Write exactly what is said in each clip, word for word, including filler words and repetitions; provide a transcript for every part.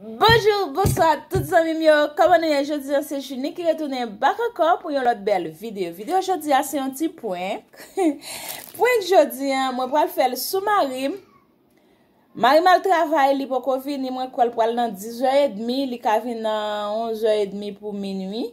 Bonjou, bonswa tout zanmi m yo. Kòman nou ye? Jodi a se Junie ki retounen back ankò pou yon lòt bèl videyo. Videyo jodi a se yon ti prank. Prank jodi a, mwen pral fè l sou mari m. Mari m al travay, li poko vini, mwen kwè l pral nan dis zè edmi, li ka vin nan onz zè edmi pou minui.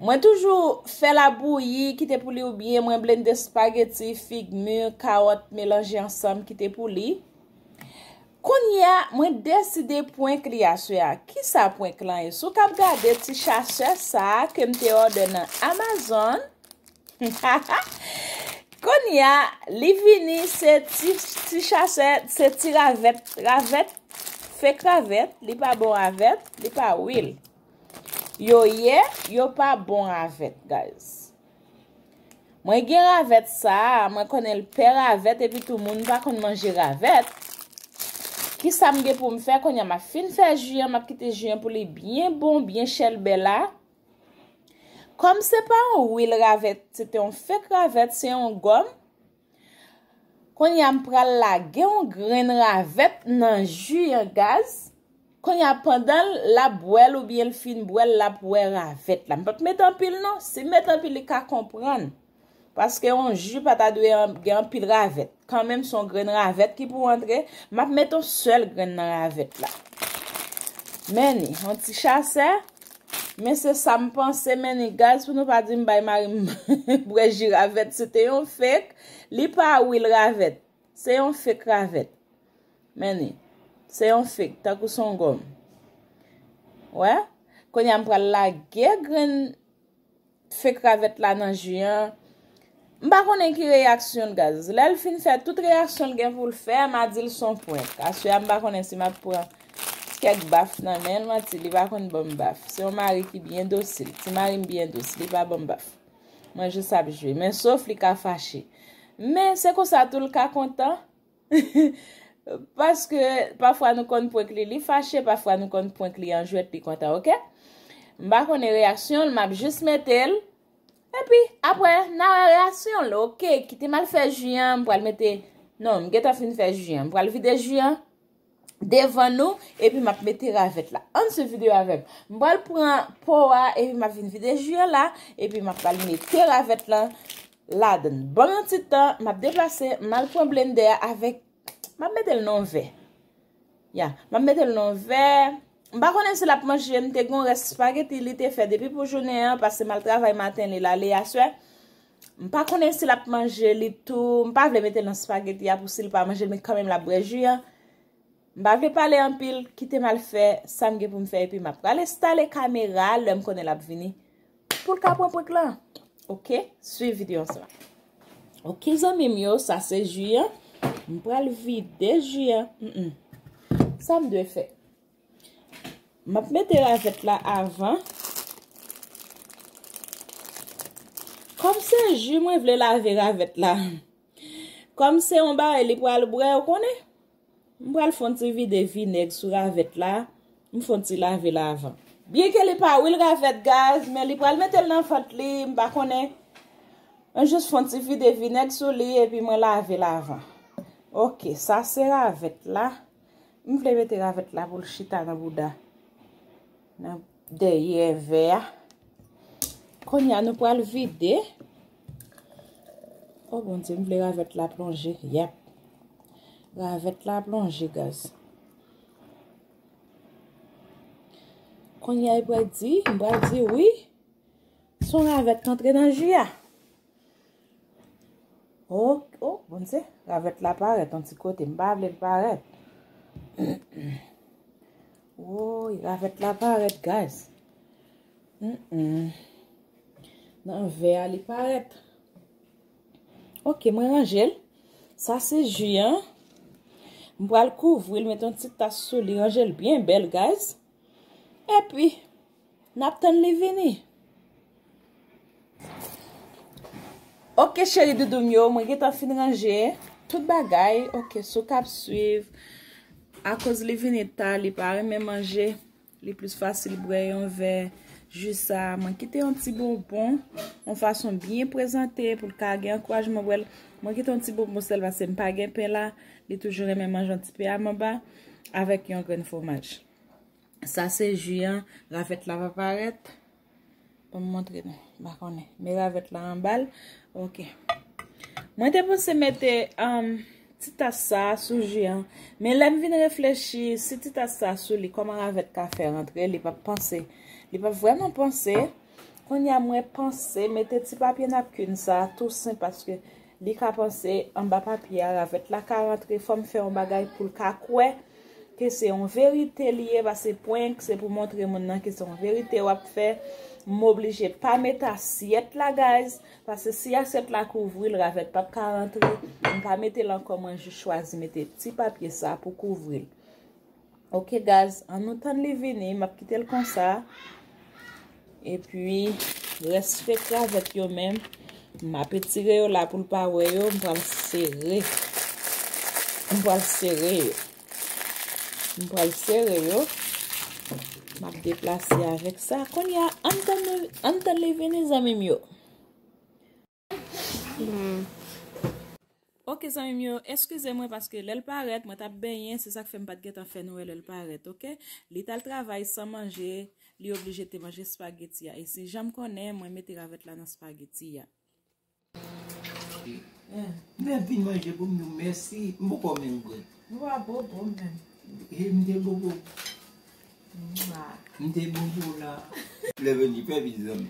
Mwen toujou fè labouyi, kite pou li, oubyen mwen blende espageti, figmi, kawòt, melanje ansanm, kite pou li. Kounye a, mwen deside prank li aswè a. Kisa prank lan ye? Si w t ap gade ti chasè sa a ke m te òdè nan Amazon, kounye a, li vini, se ti, ti chasè, se ti ravèt, ravèt, fake ravèt, li pa bon ravèt, li pa real. Yo ye, yo pa bon ravèt, guys. Mwen gen ravèt sa a, mwen konnen l pè ravèt, epi tou moun pa konn manje ravèt. Kisa m gen pou m fè kounye a? M ap fin fè ji an, m ap kite ji an pou li byen bon, byen chèlbè la. Kòm se pa yon real ravèt, se te yon fake ravèt, se yon gòm. Kounye a m pral lage yon grenn ravèt nan ji an, guys. Kounye a pandan l ap bwè l oubyen l fin bwè l, l ap wè ravèt la. M p ap mete anpil non, si m mete anpil li ka konprann. Paske yon ji pa ta dwe an- gen anpil ravèt. Kanmenm se yon grenn ravèt ki pou antre, m ap mete yon sèl grenn nan ravèt la. Men ni, yon ti chasè. Men se sa m panse, men ni, guys, pou nou pa di m bay mari m bwè ji ravèt, se te yon fake. Li pa real ravèt. Se yon fake ravèt. Men ni, se yon fake, tankou se yon gòm. Wè? Kounye a m pral lage grenn fake ravèt la nan ji an. M pa konnen ki reyaksyon l, guys. Lè l fin fè tout reyaksyon l gen pou l fè, m a di l se yon prank. Aswè a, m pa konnen si m ap pran kèk baf nan men l, manti, li pa konn ban m baf. Se yon mari ki byen dosil. Ti mari m byen dous, li pa ban m baf. Mwen jis ap jwe. Men sof li ka fache. Men se konsa tou l ka kontan. Paske pafwa nou konn prank li, li fache, pafwa nou konn prank li an jwèt, li kontan, oke? M pa konnen reyaksyon l, m ap jis mete l. Epi, apre, n a wè reyaksyon l, oke? Kite m al fè ji an, m pral mete, non, m gentan fin fè ji an. M pral vide ji an devan nou, epi m ap mete ravèt la. Ann swiv videyo avè m. M pral pran po a, epi m ap vin vide ji an la, epi m ap pral mete ravèt lan ladann. Ban m yon ti tan, m ap deplase, m al pran blendè a avèk, m ap mete l nan yon vè. Ya, m ap mete l nan yon vè. M pa konnen si l ap manje, m te gen yon rès espageti li te fè depi pou jounen an, paske m al travay maten, li l ale aswè. M pa konnen si l ap manje li tou, m pa vle mete l nan espageti a pou si l pa manje l, men kanmenm l ap bwè ji an. M pa vle pale anpil, kite m al fè sa m gen pou m fè, epi m ap pral enstale kamera lè m konnen l ap vini pou l ka pran prank lan. Oke, swiv videyo ansanm. Oke, zanmi m yo, sa se ji an. M pral vide ji an. Mm, mm. Sa m dwe fè? M ap mete ravèt la avan. Kòm se ji, mwen vle lave ravèt la. Kòm se yon bagay li pral bwè, ou konnen? M pral fè yon ti vide vinèg sou ravèt la. M fè yon ti lave l avan. Byenke li pa real ravèt, guys, men li pral mete l nan vant li, m pa konnen. Mwen jis fè yon ti vide vinèg sou li, epi mwen lave l avan. Oke, sa se ravèt la. M vle mete ravèt la pou l chita nan bouda. Nan dèyè vè a. Kounye a, nou pral vide. O Bondye, m vle ravèt la plonje. Yèp. Ravèt la plonje, guys. Kounye a, li pral di, m pral di wi. Se yon ravèt k antre nan ji a. O, o, Bondye, ravèt la parèt yon ti kote. M pa vle l parèt. Woy, ravèt la parèt, guys. Mm, mm. Nan vè a, li parèt. Oke, mwen ranje l. Sa se ji an. M pral kouvri l, met yon ti tas sou li, ranje l byen bèl, guys. Epi, n ap tann li vini. Oke, cheri doudou m yo, mwen gentan fin ranje tout bagay. Oke, si w k ap swiv, akoz li vini ta, li pa renmen manje, li plis fasil bwè yon vè ji sa. Mwen kite yon ti bonbon, yon fason byen prezante pou l ka gen ankourajman bwè l. Mwen kite yon ti bonbon sèl paske m pa gen pen la, li toujou renmen manje yon ti pen a manba avèk yon grenn fwomaj. Sa se ji an, ravèt la pa parèt. Ban m montre nou, m pa konnen. Men ravèt la anba l. Ok. Mwen te panse mete um, ti tas sa a sou ji an. Men lè m vin reflechi, si ti tas sa a sou li, kòman ravèt ka fè rantre? Li p ap panse. Li p ap vrèman panse. Kounye a mwen panse mete ti papye napkin sa a tou senp paske li ka panse anba papye a ravèt la ka rantre. Fò m fè yon bagay pou l ka kwè ke se yon verite li ye, paske prank se pou montre moun nan ke se yon verite w ap fè. M oblije pa mete asyèt la, guys, paske si asyèt la kouvri l, ravèt p ap ka rantre. M pa mete l ankò, mwen jis chwazi mete ti papye sa pou kouvri l. Ok, guys, an nou tann li vini, m ap kite l konsa. Epi, rès fèk ravèt yo menm, m ap etire yo la pou l pa wè yo, m pral sere. M pral sere yo. M pral sere yo. M ap deplase avèk sa. Kounye a, ann tann, ann tann li vini, zanmi m yo. Hmm. Ok, zanmi m yo, eskize mwen paske lè l parèt, mwen t ap benyen, se sa k fè m pa t gentan fè nou wè lè l parèt, ok? Li t al travay san manje, li oblije te manje espageti a. E si jan m konnen, mwen mete ravèt la nan espageti a. Lè m fin manje pou m di w mèsi, m poko menm bwè. Ou pa bobo menm. E m te bobo. M te bobo la. Lè vini fè vizam.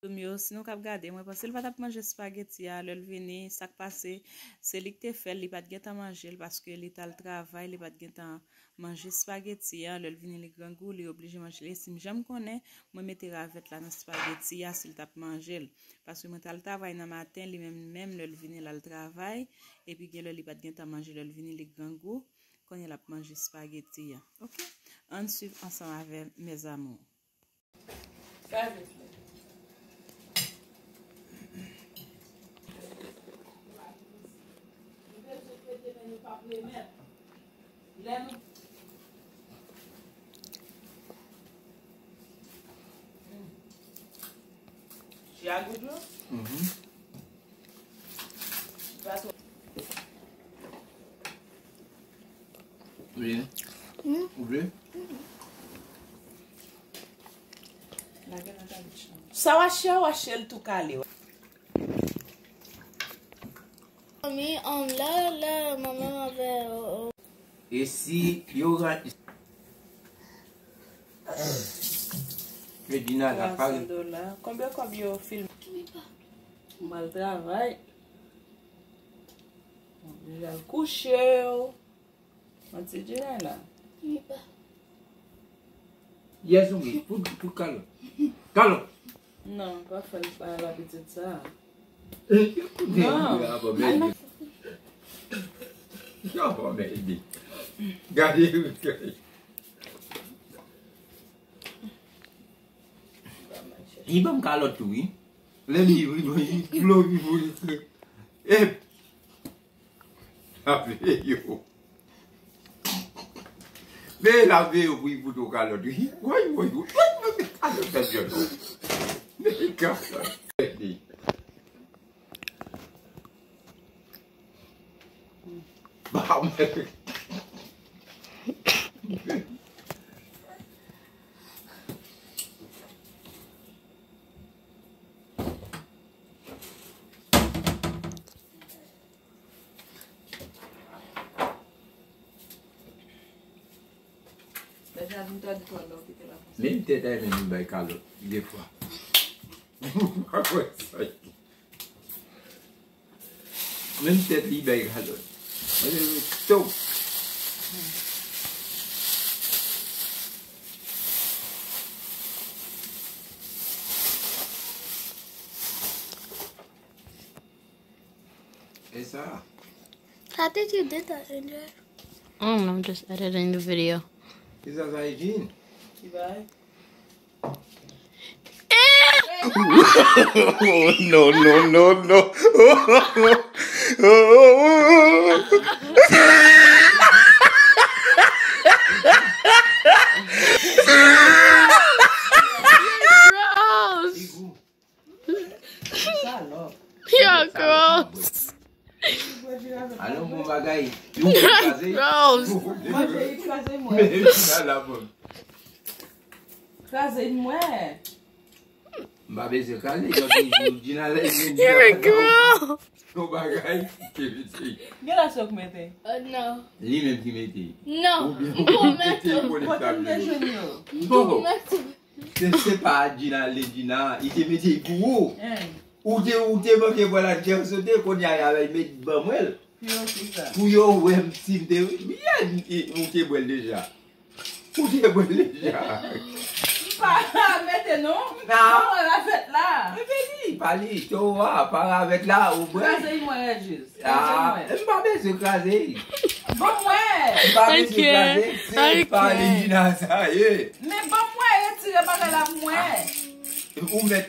Zanmi m yo, si nou k ap gade, mwen panse l pa t ap manje espageti a lè l vini. Sa k pase, se li k te fè l, li pa t gentan manje l paske li t al travay, li pa t gentan manje espageti a. Lè l vini, li grangou, li oblije manje l. E si m jan m konnen, mwen mete ravèt la nan espageti a si l t ap manje l. Paske mwen t al travay nan maten, li menm, menm lè l vini, l al travay. Epi gen lè li pa t gentan manje, lè l vini, li grangou. Kounye a l ap manje espageti a. Ok? Ann swiv ansanm avè m, mes amours. Sa vle di. Li bezwen fete, men nou p ap remèt. Lè nou. Ti a goud yo? Mhm. Wi. Ou vle? Sa wache a, wache l tou kale. Fanmi, um, lè, lè manman m avè, oh, oh. E si yo ra-, Medina la pare. Twa san dola. Konbyen kòb yo filme? M al travay. Deja l kouche yo. Manti Djinay la. Yès ou pou, pou kalòt. Kalòt. Non, pa fè l pa la pitit sa. Non. Gade. Li ban m kalòt tou, wi. Lè m di wi, wi, wi, wi, wi, wi. E, lave yo. Men lave yo pou y fout yon kalòt, wi. Woy, woy, woy, woy, men kalòt sa jèn non. Men kalòt. Ba mwen. Menm tèt a menm bay kalòt, defwa. Menm tèt li bay kalòt. Mwen se tou. E sa? How did you do that, Angel? I don't know, I'm just editing the video. Ki sa sa e Jean? Ki bay? No, no, no, no. Gross. Y'all gross. Alon bon bagay. Gross. Manje kraze mwen. Men la bon. Kraze m wè. M pa bezwen kraze, yon ti jou Gina lè yon bagay. Yon bagay. Gen la sòk mete. Oh no. Li menm ki mete. Non. Ou mete. Kote m te jwenn yo? Non. Se se pa Gina le Gina, li te mete pou ou. Ou te ou te manke bwè la kè sote, kounye a y al met ban mwen l. Pou yo wè m si m te byen ou te bwè l deja. Ou te bwè l deja. M pa mete non. Ban mwen ravèt la. Mete li, pa li, to a, pa ravèt la, ou bwè. Kraze mwen Regis. Ah, m pa bezwen kraze. Ban mwen. M pa bezwen kraze. Se pa Regina sa ye. Men ban mwen retire bagay la pou mwen. Ou mèt.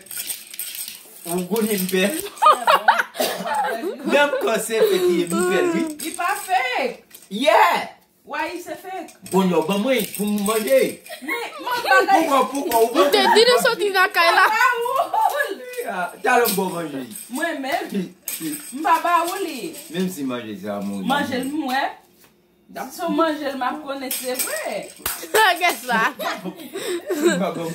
Ou konnen m pè. Menm kan se fake li ye, m pè l wi. Li pa fake. Yeah. Why se fake? Bon, yo, ban mwen pou m manje. Men, man bagay. Poukwa, poukwa, ou ban mwen. Ou te di nou soti nan kay la. Talè m bon manje. Mwen menm. M pa ba ou li. Menm si manje sa mouri. Manje l mwen. Dam sou manje l m ap konnen se vre. Gèt sa.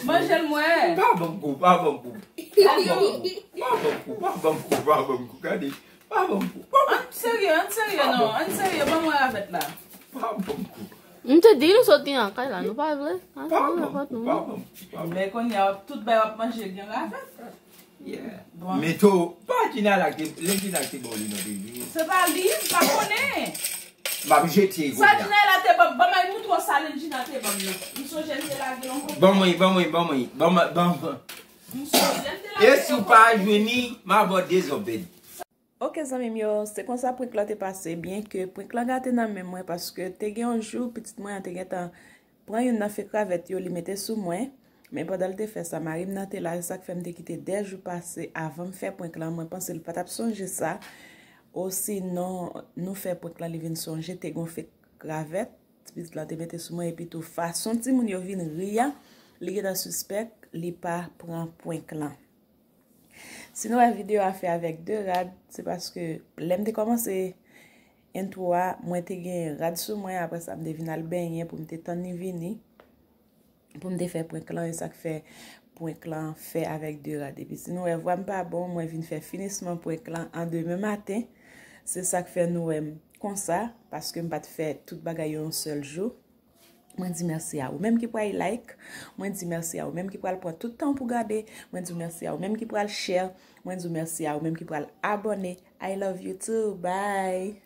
Manje l mwen. Pa ban m kou, pa ban m kou. Pa ban m kou, pa ban m kou, pa ban m kou, pa ban m kou. Gade, pa ban m kou. Ann serye, ann serye non, ann serye, ban mwen ravèt la. Pa ban m kou. M te di nou soti nan kay la, nou pa vle? Pa ban m kou, pa ban m kou. Men kounye a tout bay w ap manje gen ravèt. Yeah. Men to, pa Gina la ki te, lè Gina ki te ba w li nan peyi. Se pa li, m pa konnen. M ap jete kounye a. Sa Gina la te ban m, ban m al moutre w sa Lil Gina te ban m nan. M sonje m te lage yon konpè. Ban mwen, ban mwen, ban mwen. Ban mwen, ban mwen. M sonje m te lage yon konpè. E si w pa jwenn li, m a ba w de zòbèd. Ok zanmi m yo, se konsa prank lan te pase, byen ke prank lan gate nan men mwen paske te gen yon jou pitit mwen an te gentan pran youn nan fake ravèt yo li mete sou mwen, men pandan l te fè sa mari m nan te la, se sa k fè m te kite de jou pase avan m fè prank lan, mwen panse l pa t ap sonje sa, osinon nou fè prank lan li vin sonje te gen yon fake ravèt pitit lan te mete sou mwen epi tou fason timoun yo vin ri a, li gentan sispèk li pa pran prank lan. Si nou wè videyo a fè avèk de rad, se paske lè m te kòmanse entwo a, mwen te gen rad sou mwen, apre sa m te vin al benyen pou m te tann li vini, pou m te fè prank lan, e sa k fè prank lan fè avèk de rad. Epi si nou wè vwa m pa bon, mwen vin fè finisman prank lan an demen maten, se sa k fè nou wè m konsa, paske m pa t fè tout bagay yo yon sèl jou. Mwen di mèsi a ou menm ki pral like. Mwen di mèsi a ou menm ki pral pran tout tan pou gade. Mwen di mèsi a ou menm ki pral share. Mwen di mèsi a ou menm ki pral abòne. I love you too. Bye.